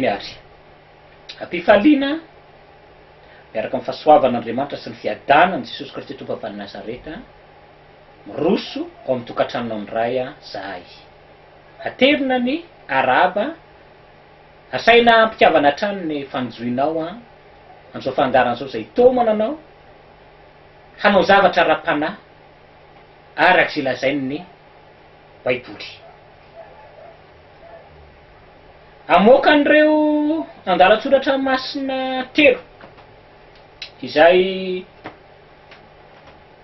Eny ary. Am-pifaliana, miaraka amin'ny fahasoavan'Andriamanitra sy ny fiadanan'i Jesosy Kristy Tompo avy any Nazareta, miroso ao amin'ny tokantranonao indray zahay. Aterina ny arahaba, asaina am-pitiavana hatrany ny fanjohinao amin'izao fandaharana izao izay hitaomana anao hanao zavatra ara-panahy araka izay lazain'ny Baiboly. Hamoaka an'ireo andalan-tsoratra masina telo izay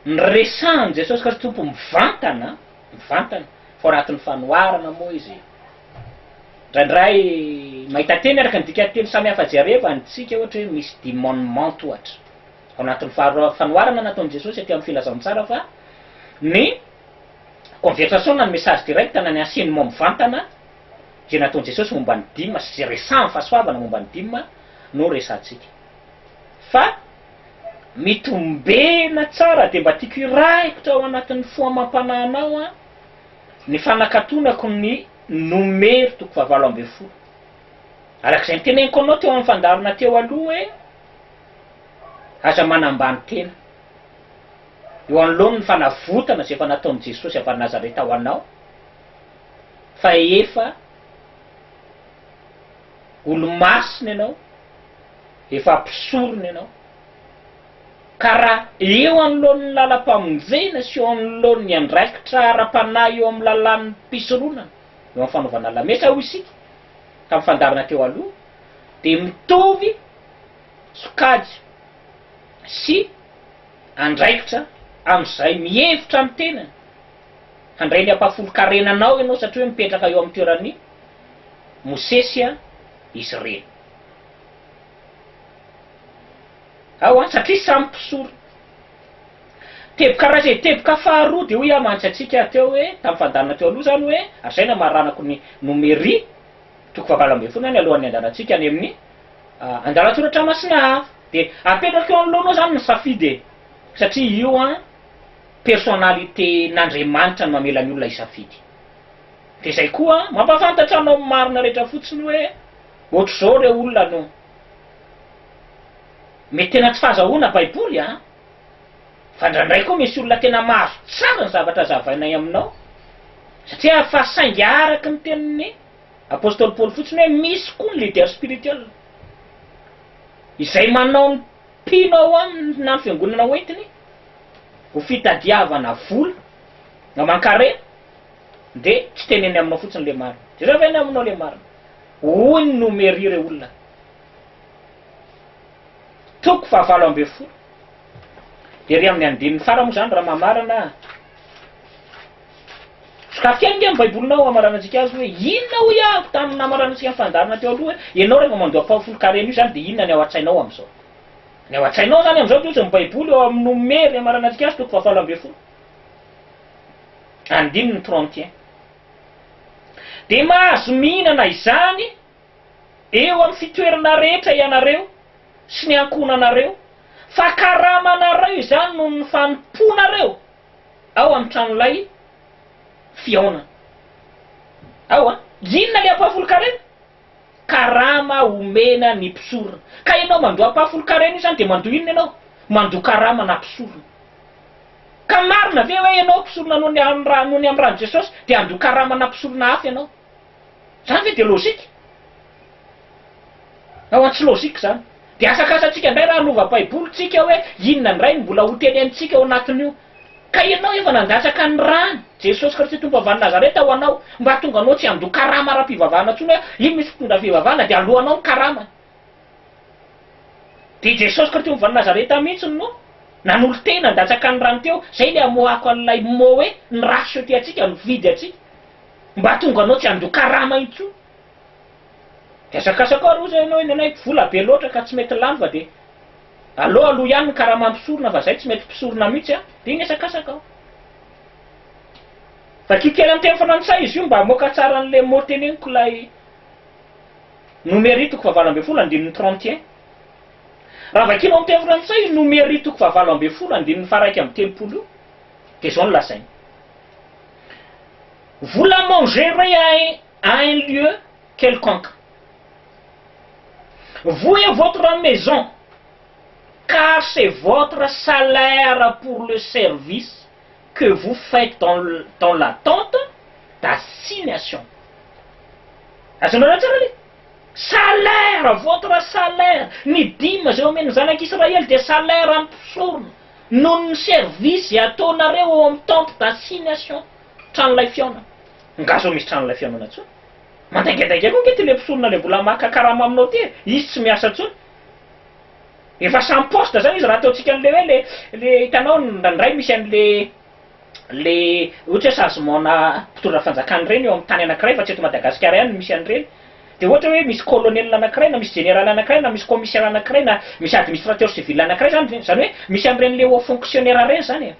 niresahan'i Jesosy Kristy Tompo mivantana, mivantana, fa ao anatin'ny fanoharana moa izy. Indraindray mahita teny araka ny dikanteny samy hafa jerevantsika, ohatra hoe misy dimonnement ohatra, ao anatin'ny fanoharana nataon'i Jesosy aty amin'ny filazantsara fa ny conversation na ny message direct na ny enseignement mivantana izay nataon'i Jesosy momba ny dime sy izay resahan'ny fahasoavana momba ny dime no resahantsika. Fa mitombena tsara dia mba tiako hiraikitra ao anatin'ny fo amam-panahinao an, ny fanakatonako ny Nomery toko fahavalo 18. Araka izay noteneniko anao teo amin'ny fandaharana teo aloha hoe aza manambany tena. Eo anoloany ny fanavotana izay efa nataon'i Jesosy avy any Nazareta ho anao, fa efa olo-masina ianao, efa mpisorona ianao, ka raha eo anoloan'ny lalam-pamonjena sy eo anoloan'ny andraikitra ara-panahy eo amin'ny lalàn'ny mpisoronana, eo amin'ny fanaovana lamesa hoy isika tamin'ny fandaharana teo aloha, dia mitovy sokajy sy andraikitra amin'izay mihevitra ny tenany handray ny ampahafolon-karenanao ianao satria hoe mipetraka eo amin'ny toeran'i Mosesy izy ireny. Ao an, satria samy mpisorona. Teboka iray izay, teboka faharoa dia hoy aho mantsy antsika teo hoe, tamin'ny fandaharana teo aloha izany hoe, ary izay no hamaranako ny Nomery toko fahavalo 18 any alohan'ny handehanantsika any amin'ny andalan-tsoratra masina hafa. Dia apetrako eo anoloanao izany ny safidy e, satria io an, personnalité n'Andriamanitra no mamela ny olona hisafidy. Dia izay koa mampahafantatra anao ny marina rehetra fotsiny hoe ohatr'izao ireo olona no mety tena tsy fahazahoana baiboly an! Fa indraindray koa misy olona tena mahazo tsara ny zavatra azavainay aminao satria fa saingy araka ny tenin'ny Apostoly Paoly fotsiny hoe misy koa ny leader spirituel izay manao ny mpino ao aminy na ny fiangonana hoentiny ho fitadiavana vola aman-karena dia tsy teneniny aminao fotsiny le marina. Jereo ve ny aminao le marina? Hoy ny nomery re olona. Toko fahavalo 18. Ery amin'ny andininy farany moa izany raha mamarana. Sokafy kely ange ny baibolinao hamaranantsika azy hoe inona hoy aho tamin'ny namaranantsika ny fandaharana teo aloha hoe ianao rehefa mandoa ampahafolon-karena io izany dia inona ny ao an-tsainao amin'izao? Ny ao an-tsainao izany amin'izao dia hozy ny baiboly ao amin'ny nomery hamaranantsika azy toko fahavalo 18. Andininy 31. Dia mahazo mihinana izany eo amin'ny fitoerana rehetra ianareo sy ny ankohonanareo, fa karamanareo izany noho ny fanompoanareo ao amin'ny tranolay fihaonana. Ao an! Inona ilay ampahafolon-karena? Karama omena ny mpisorona. Ka ianao mandoa ampahafolon-karena io izany dia mandoa inona ianao? Mandoa karama na mpisorona. Ka marina ve hoe ianao mpisorona noho ny noho ny amin'ny ran'i Jesosy dia handoa karama na mpisorona hafa ianao? Izany ve dia logique? Ao an tsy logique izany. Dia asakasantsika indray raha hanova baiboly tsika hoe inona indray no mbola ho tenenintsika ao anatin'io. Ka ianao efa nandatsaka ny rany Jesosy Kristy Tompo avy any Nazareta ho anao mba hahatonga anao tsy handoa karama ara-pivavahana intsony hoe iny misy mpitondra fivavahana dia aloanao ny karamany. Dia Jesosy Kristy Tompo avy any Nazareta mihitsy no nanolo-tena nandatsaka ny rany teo. Izay ilay amoahako an'ilay mot hoe ny racheter antsika, nividy antsika mba hahatonga anao tsy handoa karama intsony. Dia asakasako ary ozy ianao iny anay vola be loatra ka tsy mety lany fa dia aleo aloha ihany ny karama mpisorona fa zay tsy mety mpisorona mihitsy a! Dia iny asakasaka ao. Vakio kely amin'ny teny frantsay izy io mba hamoaka tsara an'ilay mot teneniko ilay Nomery toko fahavalo 18 andininy 31. Raha vakianao amin'ny teny frantsay io Nomery toko fahavalo 18 andininy faha 31 io dia izao no lazainy. Vous la mangerez à un, à un lieu quelconque. Vous et votre maison, car c'est votre salaire pour le service que vous faites dans dans la tente d'assignation. Azonareo tsara le salaire, votre salaire, ny dîme zay omen'ny zanak'Israely dia salaire amin'ny mpisorona noho ny service ataonareo ao amin'ny tente d'assignation, tranolay fihaonana. Nga zao misy tranolay fihaonana intsony? Mandaingandainga koa nge ty le mpisorona le mbola maka karama aminao ty e, izy tsy miasa intsony. Efa samy poste zany izy raha ataontsika an'le hoe le le hitanao indraindray misy an'le le ohatra hoe changement-na mpitondra fanjakana ireny eo amin'ny tany anankiray fa tsy eto Madagasikara ihany no misy an'ireny. Dia ohatra hoe misy colonel anankiray na misy général anankiray na misy commissaire anankiray na misy administrateur civil anankiray zany, zany hoe misy an'ireny le haut fonctionnaire ireny zany e,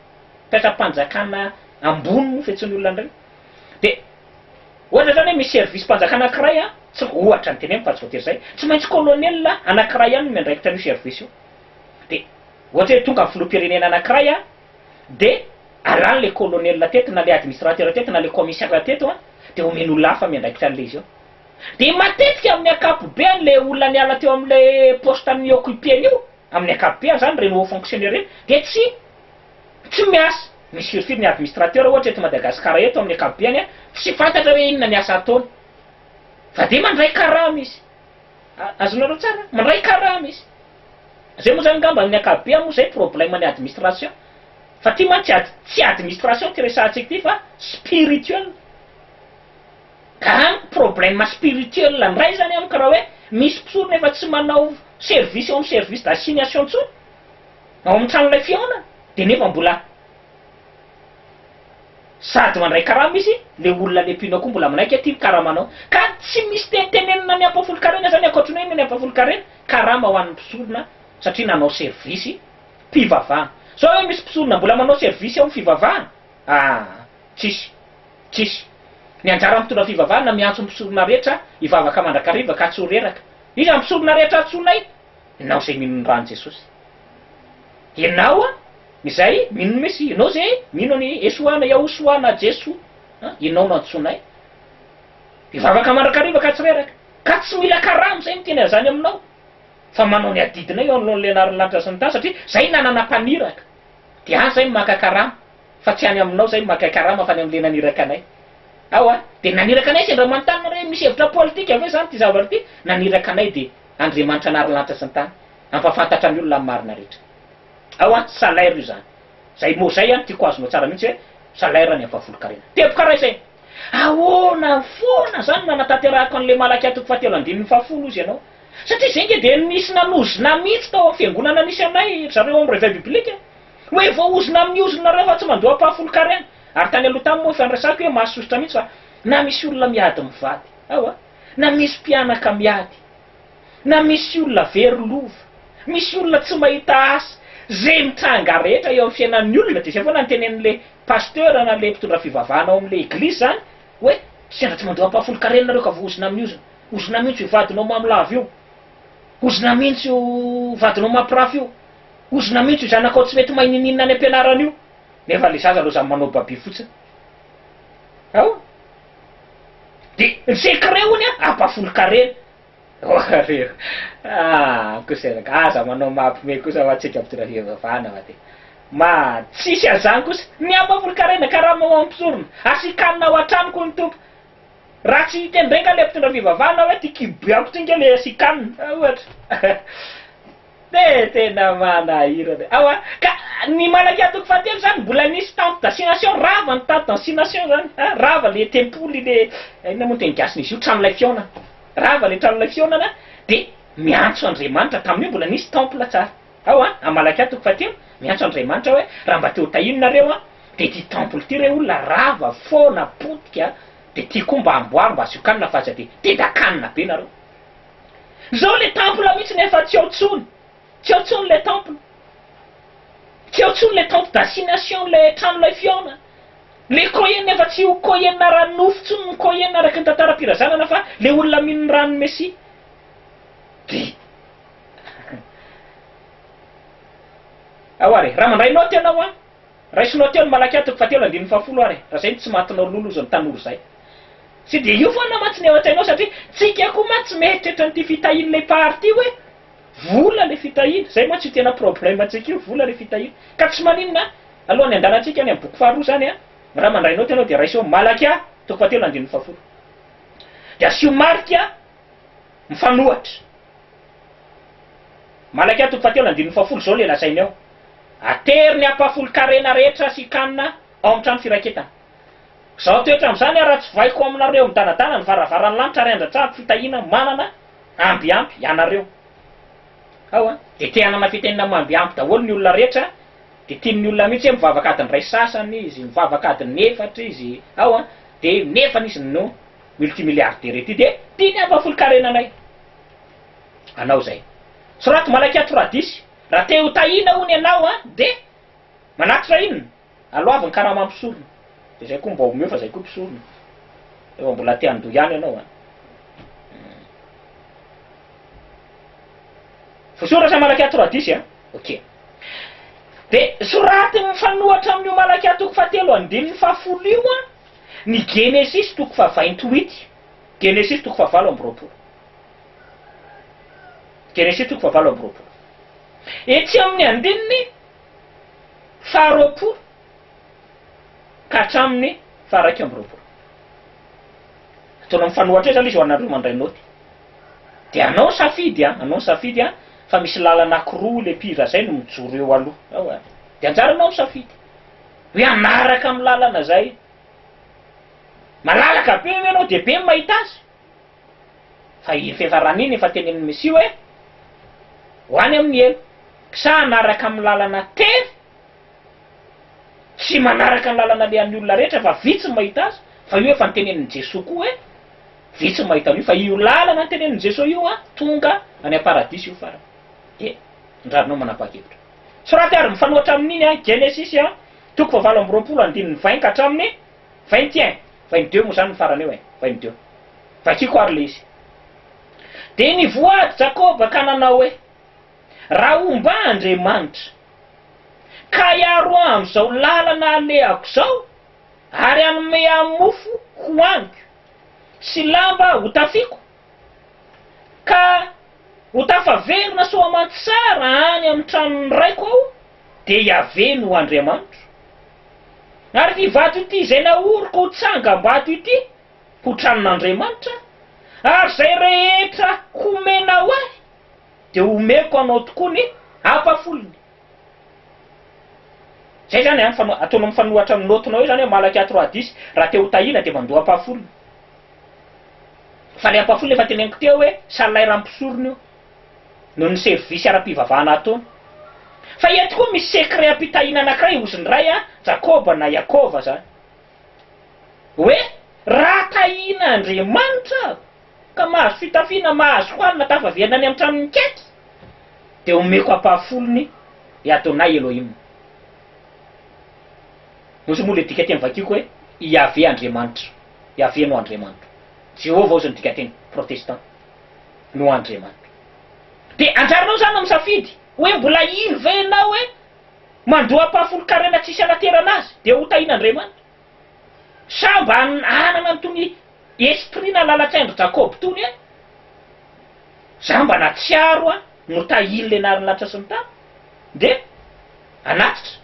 mpiasam-panjakana ambony moa fiantsoan'ny olona an'ireny. Dia ohatra zany hoe misy service-mpanjakana anankiray an, tsy, ohatra no teneniko fa tsy voatery izay, tsy maintsy colonel anankiray ihany no miandraikitra an'io service io. Dia ohatra hoe tonga ny filoham-pirenena anankiray an, dia alany le colonel teto na le administrateur teto na le commissaire teto an, dia omeny olona hafa miandraikitra an'le izy eo. Dia matetika amin'ny ankapobeany le olona niala teo amin'ilay poste ni-occuper-ny io, amin'ny ankapobeany zany ireny haut fonctionnaire ireny dia tsy tsy miasa. Misy firifiry ny administrateur ohatra eto Madagasikara eto amin'ny ankapobeany an, tsy fantatra hoe inona ny asa ataony fa dia mandray karama izy. Azonareo tsara? Mandray karama izy. Zay moa zany ngamba amin'ny ankapobeany moa zay problème ny administration. Fa ty mantsy ad tsy administration ty resahantsika ty fa spirituel. Ka amiko problème spirituel ndray zany amiko raha hoe misy mpisorona efa tsy manao service eo amin'ny service d'assignation intsony ao amin'ny tranolay fihaonana de nefa mbola sady mandray karama izy le olona le mpino koa mbola manaiky aty ny karamanao ka tsy misy tenitenenina ny ampahafolon-karena zany ankoatry ny hoe inona ny ampahafolon-karena karama ho an'ny mpisorona satria nanao service mpivavahana zao hoe misy mpisorona mbola manao service ao amin'ny fivavahana ah tsisy Tsisy. Ny anjaran'ny mpitondra fivavahana miantso ny mpisorona rehetra hivavaka mandrakariva ka tsy ho reraka. Iza ny mpisorona rehetra antsoinay? Ianao izay mino ny ran'i Jesosy. Ianao izay mino ny Mesia. Ianao izay mino an'i Yeshua na Yahushua na Jesoa. Ianao no antsoinay. Hivavaka mandrakariva ka tsy reraka. Ka tsy mila karama izay miteny an'izany aminao. Fa manao ny adidinay eo anoloan'ilay anaran'ny lanitra sy ny tany satria izay nanana mpaniraka. Dia any izay maka karama. Fa tsy any aminao zay maka karama fa any amle naniraka anay. Ao a! De naniraka anay sendra manontany nareo hoe misy hevitra politika ve zany ty zavatra ty? Naniraka anay de Andriamanitra nary lanitra sy ny tany hampafantatra ny olona ny marina rehetra. Ao a! Salaire io zany. Zay mot zay an tiako azonao tsara mihitsy hoe salaire ny ampahafolon-karena. Teboka ray zay. Ahoana foana zany no nanatanterahako anle Malakia toko fahatelo andininy fahafolo hozy ianao? Satria zay nge de nisy nanozona mihitsy tao am fiangonana nisy anay ry zareo ao am Reveil Biblique. Hoe voaozona amin'ny ozona nareo fa tsy mandoa ampahafolon-karena. Ary tany aloha tany moa efa niresahako hoe mahasosotra mihitsy fa na misy olona miady mivady ao a, na misy mpianaka miady, na misy olona very lova, misy olona tsy mahita asa, ze mitranga rehetra eo amin'ny fiainan'ny olona dia zay foana ny tenenin'le pasteur na le mpitondra fivavahana ao amin'le eglizy zany hoe sendra tsy mandoa ampahafolon-karena nareo ka voaozona amin'ny ozona. Ozona mihitsy io vadinao mamolava io. Ozona mihitsy io vadinao mampirafy io. Ozona mihitsy io zanakao tsy mety mahay niniana any am-pianarana io. Nefa le zaza loza manao baby fotsiny. Ao. De ny secret hono an, ampahafolon-karena. Oareo. Ah, kosa aza manao mampime kosa fa tsika mpitondra fivavahana fa de ma tsisy an'izany kosa. Ny ampahafolon-karena karama ho an'ny mpisorona. Asikanina ao an-trano koa ny Tompo. Raha tsy hiteny indray nga le mpitondra fivavahana hoe ty kiboako ty nge le asikanina ohatra. Dia tena manahirana e. Ao a! Ka ny Malakia toko fahatelo zany mbola nisy tente d'assignation, rava ny tente d'assignation zany a, rava le tempoly le inona moa ny teny gasin'izy io, tranolay fihaonana. Rava le tranolay fihaonana dia miantso Andriamanitra, tamin'io mbola nisy temple tsara. Ao a, a Malakia toko fahatelo, miantso Andriamanitra hoe raha mba te ho tahiana nareo an, dia ity temple ity re olona rava, foana, potika, dia tiako mba amboary mba asio kanina fa aza dia tendan-kanina be nareo. Zao le temple mihitsy nefa tsy ao tsony, tsy ao tsony le temple, tsy ao tsony le tente d'assignation le trano lay fihaonana, le Kohen nefa tsy ho Kohen ara-nofo tsony ny Kohen araka ny tantaram-pirazanana fa le olona mino ny ran'ny Mesia dia ao ary e, raha mandray naoty ianao an, raiso naoty eo ny Malakia toko fahatelo andininy fahafolo ary e, raha zay no tsy matinao lolo ozy ny tanora zay. Tsy dia io foana mantsy ny ao an-tsainao satria tsika koa mantsy mieritreritra an'ity fitahian'ilay party hoe vola ilay fitahiana. Izay mantsy io tena problème antsika io, vola ilay fitahiana. Ka tsy maninona, alohan'ny handalantsika any amin'ny boky faharoa izany an, raha mandray naoty ianao dia raiso eo Malakia toko fahatelo andininy fahafolo. Dia asio marika mifanohatra. Malakia toko fahatelo andininy fahafolo izao ilay lazainy ao, Atero ny ampahafolon-karena rehetra sy kanina ao amin'ny trano firaketana. Izao toetra amin'izany aho raha tsy vohaiko aminareo midanadana ny varavaran'ny lanitra ary handratsahako fitahiana manana amby ampy ianareo. Ao an! Dia te hanana fitenena mamby ampy daholo ny olona rehetra, dia tian'ny olona mihitsy hoe mivavaka adiny iray sasany izy, mivavaka adiny efatra izy, ao an! Dia nefany izy no multimilliardaire ety dia tiany hampahafolon-karena anay. Anao izay. Soraty Malakia Toradisy, raha te ho tahiana hono ianao an, dia manatitra inona? Aloavy ny karama mpisorona. Dia zay koa mba omeo fa zay koa mpisorona. Efa mbola te handoa ihany ianao an. Voasoratra Malakia 3 dix an. Ok. Dia soraty mifanohatra amin'io Malakia toko fahatelo andininy fahafolo io an, ny Genesisy toko faha vingt-huit. Genesisy toko fahavalo amby roapolo. Genesisy toko fahavalo amby roapolo. Etsy amin'ny andininy faharoapolo ka hatramin'ny faha-21. Ataonao mifanohatra eo izany ilay izy ho anareo mandray naoty. Dia anao ny safidy an, anao ny safidy an, fa misy lalana ankiroa ilay mpihira izay no mijoro eo aloha. Ao an. Dia anjaranao misafidy. Hoe hanaraka amin'ny lalana izay malalaka be ve ianao dia be ny mahita azy? Fa i Fefaran'iny efa tenenin'i Mesia hoe, Ho any amin'ny helo. Sa hanaraka amin'ny lalana tery? Tsy manaraka ny lalana alehan'ny olona rehetra fa vitsy ny mahita azy, fa io efa notenenin'i Jesoa koa hoe, vitsy ny mahita an'io, fa io lalana notenenin'i Jesoa io an, tonga any am-paradisa io farany. Dia anjaranao manapa-kevitra. Soraty ary mifanohatra amin'iny an, Genesisy an, toko fahavalo amby roapolo andininy vingt ka hatramin'ny vingt et un, vingt deux moa izany ny farany eo e, vingt deux. Vakiko ary ilay izy. Dia nivoady Jakoba ka nanao hoe, Raha homba Andriamanitra, ka hiaro ahy amin'izao lalana alehako izao, ary hanome ahy mofo hohaniko, sy lamba hotafiako, ka ho tafaverina soamantsara any amin'ny tranon'ny raiko aho, dia Yaveh no Andriamanitro. Ary ity vato ity izay naoriko ho tsangam-bato ity, ho tranon'Andriamanitra, ary izay rehetra homenao ahy, dia homeko anao tokoa ny ampahafolony. Izay izany an, mifano, ataonao mifanohatra amin'ny naotinao eo izany hoe Malakia trois dix, raha te ho tahiana dia mandoa ampahafolony. Fa ilay ampahafolony efa teneniko teo hoe salaire mpisorona io, noho ny service ara-pivavahana ataony. Fa eto koa misy secret am-pitahiana anankiray hozon-dray an, Jakoba na Yakova izany. Hoe raha tahian'Andriamanitra aho ka mahazo fitafiana, mahazo hanina, tafaverina any amin'ny tranon'ny kaiky, dia omeko ampahafolony i Adonai Elohim. Hozy moa ilay dikateny vakiko hoe i Yaveh Andriamanitra. Yaveh no Andriamanitro. Jehovah hozy ny dikateny protestant no Andriamanitro. Dia anjaranao izany no misafidy hoe mbola hino ve ianao hoe Mandoa ampahafolon-karena tsisy anaterana azy dia ho tahian'Andriamanitra. Sa mba hanana an'itony esprit na lalan-tsain-dry Jakoba itony e? Za mba nahatsiaro aho notahian'ilay naharin'ny lanitra sy ny tany dia hanatitra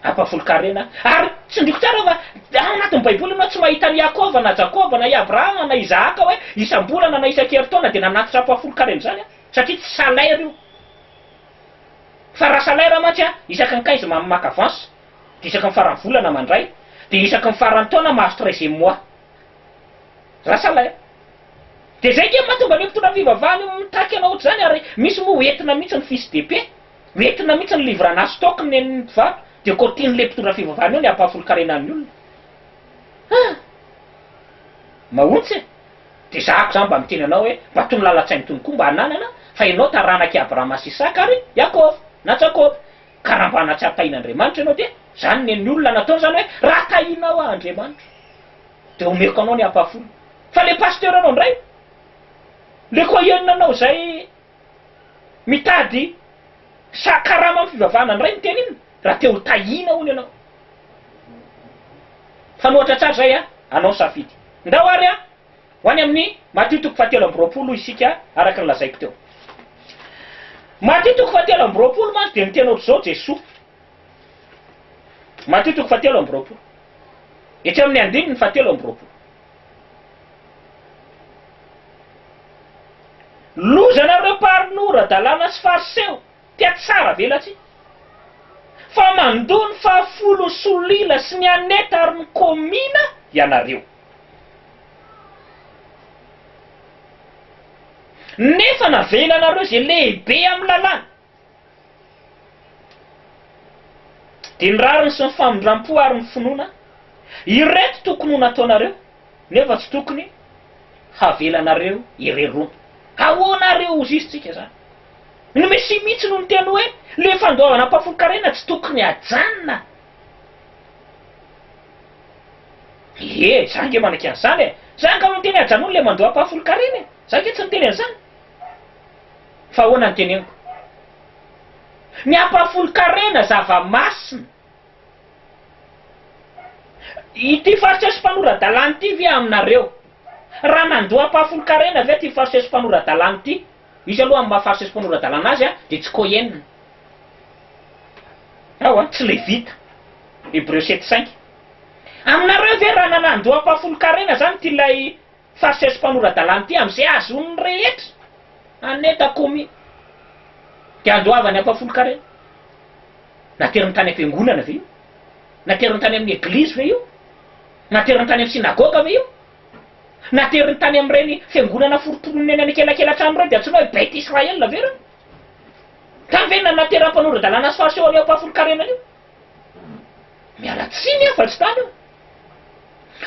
ampahafolon-karena aho. Ary tsindriako tsara fa ao anatin'ny baiboly ianao tsy mahita an'i Iakova na Jakoba na i Abrahama na Isahaka hoe isam-bolana na isan-kerintaona dia nanatitra ampahafolon-karena izany aho satria tsy salaire io. Fa raha salaire mantsy an, isaky ny quinze maka avance, dia isaky ny faran'ny volana mandray, dia isaky ny faran'ny taona mahazo treizième mois. Raha salaire. Dia zay nge mahatonga an'io mpitondra fivavahana io mitaky anao ohatr'izany ary misy moa hoentina mihitsy ny fiche de paie, hoentina mihitsy ny livre ana stock nen'ny mpivarotra, dia kotian'ilay mpitondra fivavahana io ny ampahafolon-karenan'ny olona. Ah! Mahontsy e! Dia zahako izany mba miteny anao hoe, mba tony lalan-tsaina tony koa mba hananana, fa ianao taranak'i Abrahama sy Isaka ary Iakova, na Jakoba. Ka raha mba nahatsiaro tahin'Andriamanitra ianao dia izany nen'ny olona nataony izany hoe, raha tahinao aho Andriamanitra, dia omeko anao ny ampahafolony. Fa le pasteur anao indray, le kohen anao izay mitady sa karama amin'ny fivavahana indray miteny inona? Raha te ho tahiana hono ianao. Fanohatra tsara izay an, anao ny safidy. Ndao ary an, ho any amin'ny Matio toko fahatelo amby roapolo isika araka ny lazaiko teo. Matio toko fahatelo amby roapolo mantsy dia niteny ohatr'izao Jesoa. Matio toko fahatelo amby roapolo. Etsy amin'ny andininy fahatelo amby roapolo. Lozanareo mpanora-dalàna sy fariseo, mpiatsara velatsihy, fa mandoa ny fahafolon'ny solila sy ny aneta ary ny komina ianareo. Nefa navelanareo izay lehibe amin'ny lalàna, dia ny rariny sy ny famindram-po ary ny finoana, ireto tokony ho nataonareo, nefa tsy tokony havelanareo ireroana. Ahoana ary hozy izy tsika izany? Ny Mesia mihitsy no niteny hoe, le fandoavana ampahafolon-karena tsy tokony hajanona. Ie, za ange manaiky an'izany e! Za angaha no niteny ajanony le mandoa ampahafolon-karena e! Za ange tsy niteny an'izany. Fa ahoana no teneniko? Ny ampahafolon-karena zava-masina. Ity fariseo sy mpanora-dalàna ity ve aminareo? Raha nandoa ampahafolon-karena ve ity fariseo sy mpanora-dalàna ity? Izy aloha amin'ny maha fariseo sy mpanora-dalàna azy dia tsy Kohen. Ao an, tsy Levita. Hebreo sept cinq. Aminareo ve raha nanandoa ampahafolon-karena izany ity ilay fariseo sy mpanora-dalàna ity amin'izay azon'ny rehetra aneta komi dia andoavany ampahafolon-karena? Nateriny tany am-piangonana ve io? Nateriny tany amin'ny eglizy ve io? Nateriny tany amin'ny synagoga ve io? Nateriny tany amin'ireny fiangonana foromporonina eny anekelakelan-trano ireny dia antsoina hoe Beit Israel ve ireo? Tany ve no nanateran'ny mpanora-dalàna sy fariseo an'io ampahafolon-karena io? Miala tsiny aho fa tsy tany io.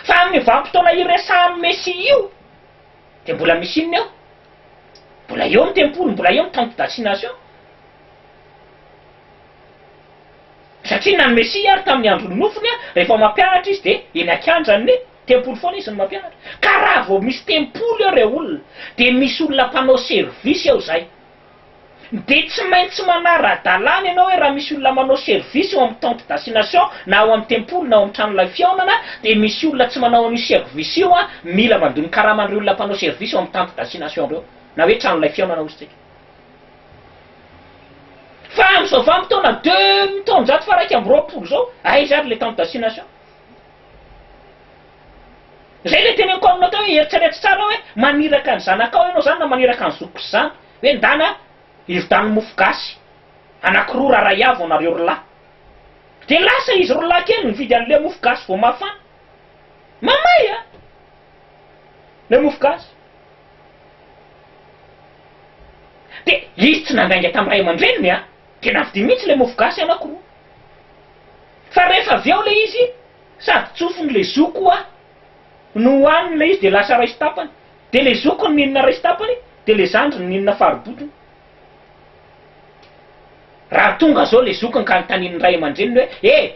Fa amin'ny vanim-potoana iresahan'ny Mesia io dia mbola misy inona eo? Mbola eo ny tempoly, mbola eo ny tente d'assignation. Satria na ny Mesia ary tamin'ny andron'ny nofony, rehefa mampianatra izy dia eny an-kianjan'ny tempoly foana izy no mampianatra. Ka raha vao misy tempoly eo rey olona dia misy olona mpanao service eo izay. Dia tsy maintsy manara-dalàna ianao hoe raha misy olona manao service eo amin'ny tente d'assignation na ao amin'ny tempoly na ao amin'ny tranolay fihaonana dia misy olona tsy manao an'io service io an, mila mandoa ny karaman'ireo olona mpanao service ao amin'ny tente d'assignation ireo na hoe tranolay fihaonana hozy tsika. Fa amin'izao vanim-potoana deux taonjato faha 21 izao, aiza ary ilay tente d'assignation? Izay ilay teneniko aminao teo hoe eritrereto tsara hoe maniraka ny zanakao ianao izany na maniraka ny zokiko sy zandry hoe ndana hirodano mofo gasy anakiroa raray avy ho anareo ry lahy. Dia lasa izy roa lahy kely nividy an'ilay mofo gasy vao mafana. Mamay a! Ilay mofo gasy. Dia izy tsy nandainga tamin'ny ray aman-dreniny a! Dia navidy mihitsy ilay mofo gasy anakiroa. Fa rehefa avy eo ilay izy sady tsofiny le zoko a no hohaniny ilay izy dia lasa ray sy tapany. Dia le zokiny nihinana ray sy tapany dia le zandriny nihinana faribotony. Raha tonga zao le zokiny ka anontanian'ny ray aman-dreniny hoe e!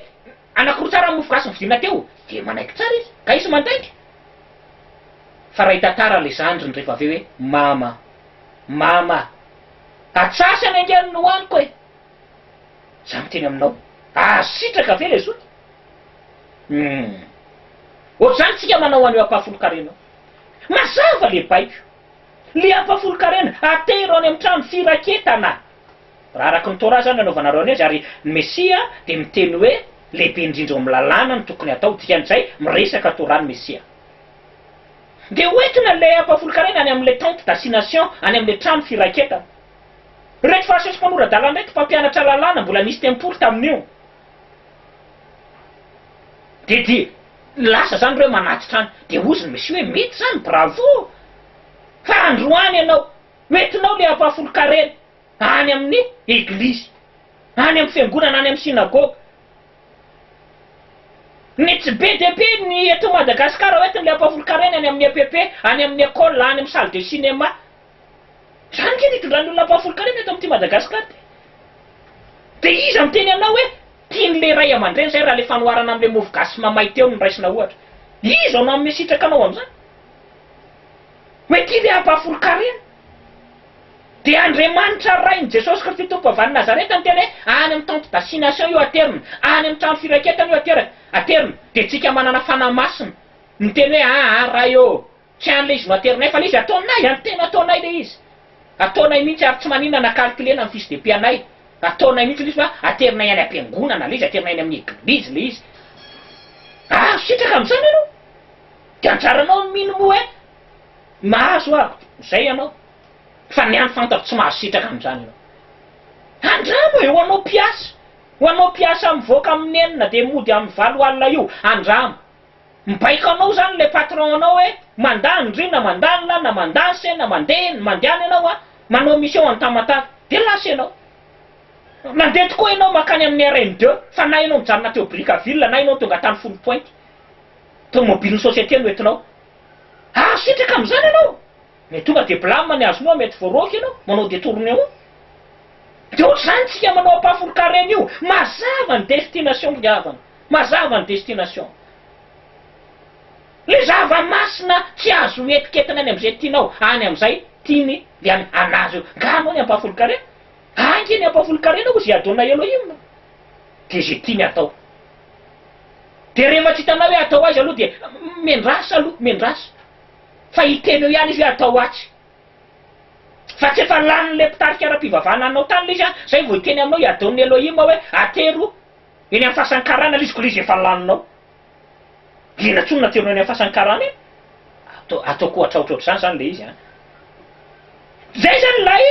Anakiroa tsara ny mofo gasy novidiana teo dia manaiky tsara izy ka izy mandainga. Fa raha hitantara le zandriny rehefa avy eo hoe mama, mama, atsasany ange ny nohaniko e! Za miteny aminao, azo sitraka ve le zoky? Humm. Ohatr'izany tsika manao an'io ampahafolon-karena io. Mazava le baiko. Le ampahafolon-karena, atero any amin'ny trano firaketana. Raha araka ny Torah zany no anaovanareo an'izy, ary ny Mesia dia miteny hoe lehibe indrindra ao amin'ny lalàna no tokony hatao, dikan'izay miresaka Torah ny Mesia. Dia hoentina le ampahafolon-karena any amin'ilay tente d'assignation, any amin'ilay trano firaketana. Ireto fariseo sy mpanora-dalàna ireto mpampianatra lalàna mbola nisy tempoly tamin'io. Dia dia lasa izany ireo manatitra any. Dia hozy ny Mesia hoe mety izany, bravo! Fa androany ianao, hoentinao ilay ampahafolon-karena any amin'ny eglizy, any amin'ny fiangonana, any amin'ny synagoga. Ny tsy be dia be ny eto Madagasikara hoentin'ilay ampahafolon-karena any amin'ny EPP, any amin'ny école, any amin'ny salle de cinéma. Zany nge ny itondran'ny olona ampahafolon-karena eto amin'ity Madagascar ty. De iza miteny anao hoe tian'le ray aman-dreny zay raha le fanoharana amin'le mofo gasy mamay teo no raisina ohatra. Iza no hanome sitraka anao amin'izany? Hoe tia le ampahafolon-karena. De Andriamanitra Rain'i Jesosy Kristy Tompo avy any Nazareta niteny hoe any amin'ny tente d'assignation io aterina, any amin'ny trano firaketana io ateraka, aterina. De tsika manana fanahy masina. Miteny hoe aa Ray ô, tsy any le izy no aterinay fa le izy ataonay an, tena ataonay le izy. Ataonay mihitsy ary tsy maninona na calculer-na ny fiche de paie anay. Ataonay mihitsy le izy fa aterinay any am-piangonana le izy, aterinay any amin'ny eglizy le izy. Azo sitraka amin'izany ianao. Dia anjaranao ny mino moa hoe mahazo aho, izay ianao. Fa ny any fantako tsy mahazo sitraka amin'izany ianao. Andramo e, ho anao mpiasa. Ho anao mpiasa mivoaka amin'ny enina dia mody amin'ny valo alina io, andramo. Mibaiko anao zany le patron anao hoe mandany ndry na mandany la na mandany se na mandeha mandehana ianao a, manao mission any Tamatave dia lasa ianao. Nandeha tokoa ianao makany amin'ny RN deux fa na ianao nijanona teo Brickaville na ianao tonga tany Foulpointe, tomobilin'ny société no entinao. Azo sitraka amin'izany ianao. Mety tonga dia blame ny azonao, mety voaroaka ianao, manao détournement. Dia ohatr'izany tsika manao ampahafolon-karena io, mazava ny destination ry havana, mazava ny destination. Le zava-masina tsy azo hoentiketina any amin'izay tianao, any amin'izay tiany le any anazy io. Nga anao ny ampahafolon-karena? Ange ny ampahafolon-karena hozy i Adonai Elohim. Dia izay tiany atao. Dia rehefa tsy hitanao hoe atao aiza aloha dia miandrasa aloha, miandrasa. Fa hiteny eo ihany izy hoe atao atsy. Fa tsy efa lanin'ilay mpitarika ara-pivavahana anao tany ilay izy an, zay vao hiteny aminao i Adon Elohim hoe atero eny amin'ny fasan'ny karana ilay izy ko ilay izy efa laninao. Inona intsony no aterinao eny amin'ny fasan'ny karana eny? Atao, ataoko ohatra ohatrohatr'izany izany ilay izy an. Zay izany ilay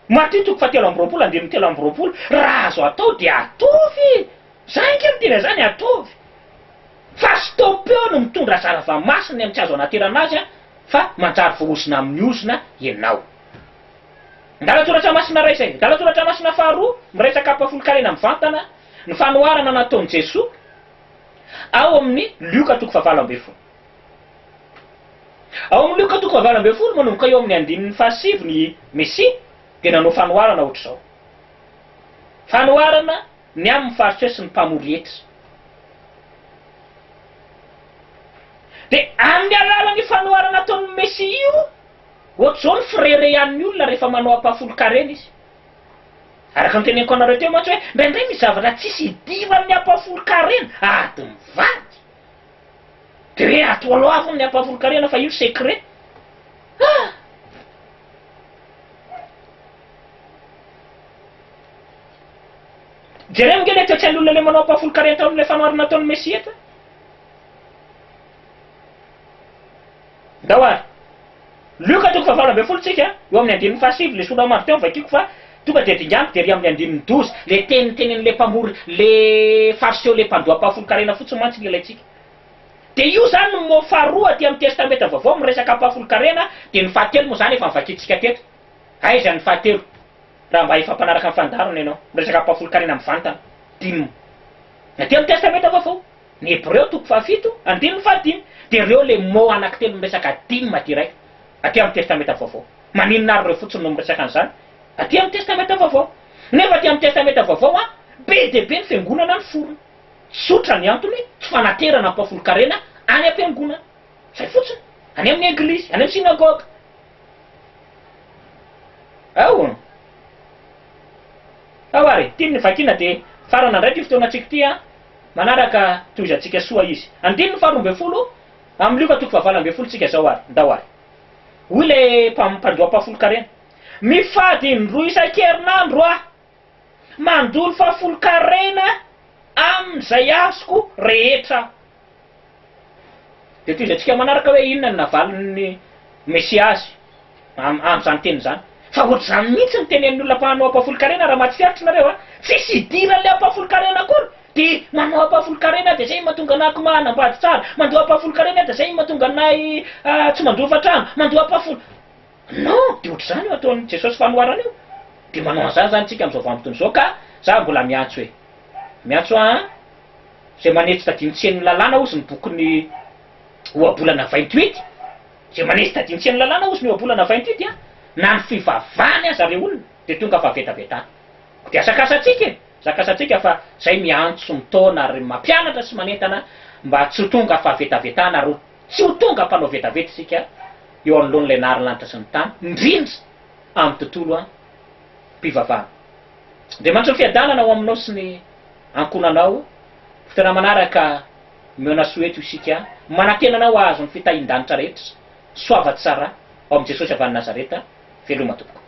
Matio toko fahatelo amby roapolo andininy 23, raha azo atao dia ataovy e! Za ange miteny an'izany ataovy fa stop eo no mitondra zarava-masina ny amin'ny tsy azo anaterana azy an fa manjary voaozona amin'ny ozona ianao. Andalan-tsoratra masina iray izay. Andalan-tsoratra masina faharoa miresaka ampahafolon-karena mivantana ny fanoharana nataon'i Jesoa ao amin'ny Lioka toko fahavalo ambin'ny folo. Ao amin'ny Lioka toko fahavalo ambin'ny folo manomboka eo amin'ny andininy fahasivy ny Mesia dia nanao fanoharana ohatr'izao. Fanoharana ny amin'ny Fariseo sy ny mpamory hetra. Dia amin'ny alalan'io fanoharana ataon'ny Mesia io, ohatr'izao ny fireharehan'ny olona rehefa manao ampahafolon-karena izy. Araka ny teneniko anareo teo mantsy hoe indraindray misy zavatra tsisy idiran'ny ampahafolon-karena, ady mivady. Dia hoe ato aloha hono ny ampahafolon-karena fa io secret. Ah! Jereo ange ilay toetsain'ny olona ilay manao ampahafolon-karena tao amin'ilay fanoharana nataon'ny Mesia eto e. Ndao ary. Lioka toko fahavalo ambin'ny folo tsika, eo amin'ny andininy fahasivy, ilay sorona maro teo vakiko fa tonga dia dinganiko dia ery amin'ny andininy douze, ilay teny nitenenin'ilay mpamory, ilay fariseo ilay mpandoa ampahafolon-karena fotsiny mantsy no ilaintsika. Dia io izany no mot faharoa aty amin'ny testamenta vaovao miresaka ampahafolon-karena, dia ny fahatelo moa izany efa novakintsika teto. Aiza ny fahatelo? Raha mba efa mpanaraka ny fandaharana ianao, miresaka ampahafolon-karena mivantana, dime. Aty amin'ny Testamenta Vaovao, ny Hebreo toko fahafito, andininy fahadimy, dia ireo ilay mot anankitelo miresaka dime direct, aty amin'ny Testamenta Vaovao. Maninona ary ireo fotsiny no miresaka an'izany aty amin'ny Testamenta Vaovao? Nefa aty amin'ny Testamenta Vaovao an, be dia be ny fiangonana niforona. Tsotra ny antony, tsy fanaterana ampahafolon-karena any am-piangonana. Izay fotsiny. Any amin'ny eglizy, any amin'ny synagoga. Ao. Ao ary, tiany ny vakiana dia farana indray ity fotoanantsika ity an. Manaraka tohizantsika soa izy. Andininy faharoa ambin'ny folo amin'ny Lioka toko fahavalo ambin'ny folo tsika izao ary. Ndao ary. Hoy ilay mpandoa ampahafolon-karena, Mifady indroa isan-kerinandro aho, mandoa ny fahafolon-karena amin'izay azoko rehetra aho. Dia tohizantsika manaraka hoe inona no navalin'ny Mesia azy amin'izany teny izany. Fa ohatr'izany mihitsy ny tenenin'ny olona mpanao ampahafolon-karena raha mahatsikaritra nareo a! Tsisy idiran'ilay ampahafolon-karena akory dia manao ampahafolon-karena dia izay mahatonga anah ko manambady tsara, mandoa ampahafolon-karena dia izay mahatonga anay tsy mandova trano, mandoa ampahafolo. Non! Dia ohatr'izany io ataon'i Jesosy fanoharana io. Dia manao an'izany izany tsika amin'izao vanim-potoana izao ka za mbola miantso e! Miantso an! Izay manetsy tadin-tsen'ny lalàna hozy ny bokin'ny ohabolana 28, izay manetsy tadin-tsen'ny lalàna hozy ny ohabolana 28 an, na ny fivavahany aza re olona dia tonga fahavetavetana. Koa dia asakasantsika e, asakasantsika fa izay miantso, mitaona ary mampianatra sy manentana mba tsy ho tonga fahavetavetana ary tsy ho tonga mpanao vetaveta isika eo anoloan'ilay nahary ny lanitra sy ny tany, indrindra amin'ny tontolo am-pivavahana. Andriamanitry ny fiadanana ho aminao sy ny ankohonanao. Fotoana manaraka. Mihaona soa eto isika, manantena anao hahazo ny fitahian-danitra rehetra. Soava tsara, ao amin'i Jesosy avy any Nazareta. Veloma tompoko.